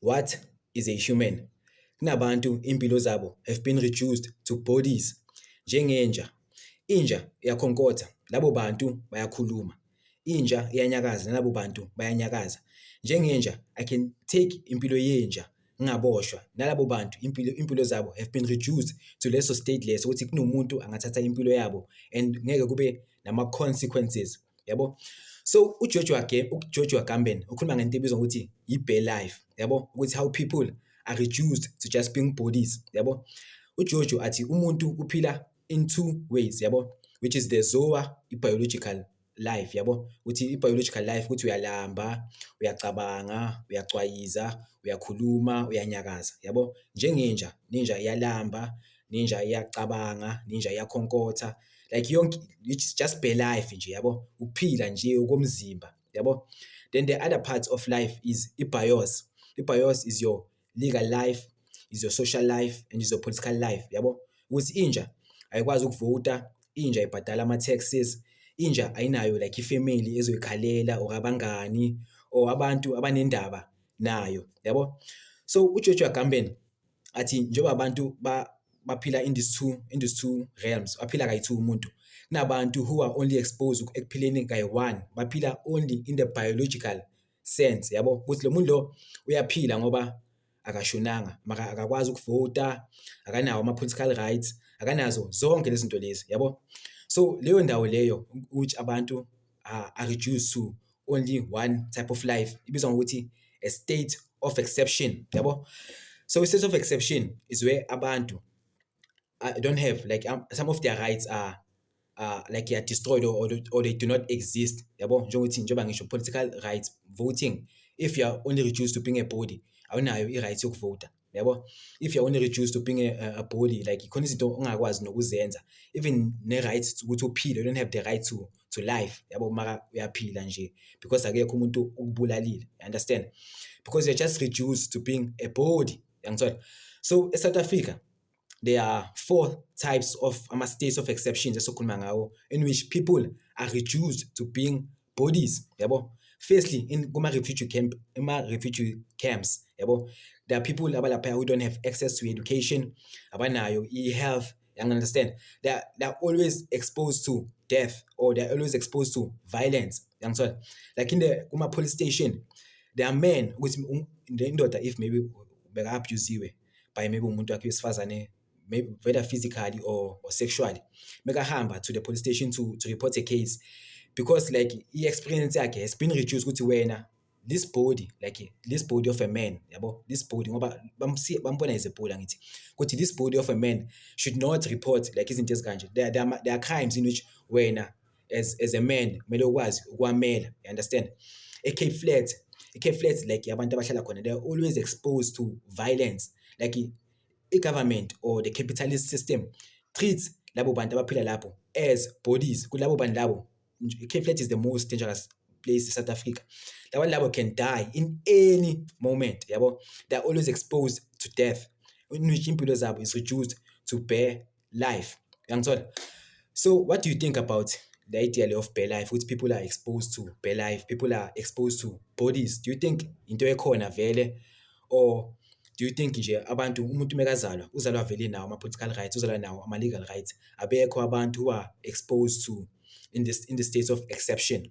What is a human? Kunabantu impilo zabo have been reduced to bodies njengenja. Inja iyakhonkotha, labo bantu bayakhuluma. Inja iyanyakaza, nalabo bantu bayanyakaza. Njengenja, I can take impilo yenja ngingaboshwa, nalabo bantu impilo zabo have been reduced to leso state leso ukuthi kunomuntu angathatha impilo yabo and ngeke kube nama-consequences, yabo. So uJoshua Agamben ukhuluma ngento ebizwa ngokuthi i-bare life, yabo, ukuthi how people are reduced to just being bodies, yabo. UJojo athi umuntu uphila in two ways, yabo, which is the zoa, i-biological life, yabo, ukuthi i-biological life ukuthi uyalamba, uyacabanga, uyacwayiza, uyakhuluma, uyanyakaza, yabo. Njengenja, ninja iyalamba, ninja iyacabanga, ninja iyakhonkotha, like yonke, it's just bare life nje, yabo, ukuphila nje okomzimba, yabo. Then the other part of life is i-bios. I-bios is your legal life, is your social life and is your political life, yabo. Ukuthi inja ayikwazi ukuvota, inja ibhadala ama-taxes, inja ayinayo like ifamily ezoyikhalela or abangani or abantu abanendaba nayo, yabo. So uJoshua Agamben athi njengoba abantu baphila in these two realms, baphila kayi-two umuntu, kunabantu who are only exposed ekuphileni kayi-one, baphila only in the biological sense, yabo, ukuthi lo muntu lo uyaphila ngoba akashonanga, mara akakwazi ukuvota, akanawo ama-political rights, akanazo zonke lezi zinto lezi, yabo. So leyo ndawo leyo which abantu are reduced to only one type of life ibizwa ngokuthi a state of exception, yabo. So a state of exception is where abantu don't have like some of their rights are like they are destroyed or they do not exist, yabo. Njengokuthi njengoba ngisho political rights, voting, if you are only reduced to being a body, awunayo i-right yokuvota, yabo. If you are only reduced to being a body, like khona izinto ongakwazi nokuzenza, even ne-right ukuthi uphile, you don't have the right to life, yabo, mara uyaphila nje because akekho umuntu ukubulalile, you understand, because you're just reduced to being a body, yangithola. So e-South Africa there are four types of ama-states of exceptions esokhuluma ngawo in which people are reduced to being bodies, yabo. Firstly, in kuma-refugee camp, ema-refugee camps, yabo, there are people abalapha who don't have access to education, abanayo i-health, you understand. They are always exposed to death or they are always exposed to violence, yangithola. Like in the kuma-police station there are men ukuthi indoda, if maybe beka-abusiwe by maybe umuntu wakhe wesifazane, maybe whether physically or sexually, mekahamba to the police station to report a case, because like i-experience yakhe has been reduced ukuthi wena this body, like this body of a man, yabo, this body, ngoba bambona as a body, angithi, ukuthi this body of a man should not report like izinto ezikanje. There are crimes in which wena as a man kumele ukwazi ukwamela, you understand. E-Cape Flats, e-Cape Flats, like abantu abahlala khona, they are always exposed to violence. Like i-government or the capitalist system treats labo bantu abaphila lapho as bodies. Kulabo bantu labo, i-Cape Flats is the most dangerous place in South Africa. Labantu labo can die in any moment, yabo. They are always exposed to death, in which impilo zabo is reduced to bare life, uyangithola. So what do you think about the idea of bare life, which people are exposed to bare life, people are exposed to bodies? Do you think into ekhona vele, or do you think nje abantu umuntu mekazalwa uzalwa vele nawo ama-political rights, uzalwa nawo ama-legal rights, abekho abantu who are exposed to in the state of exception?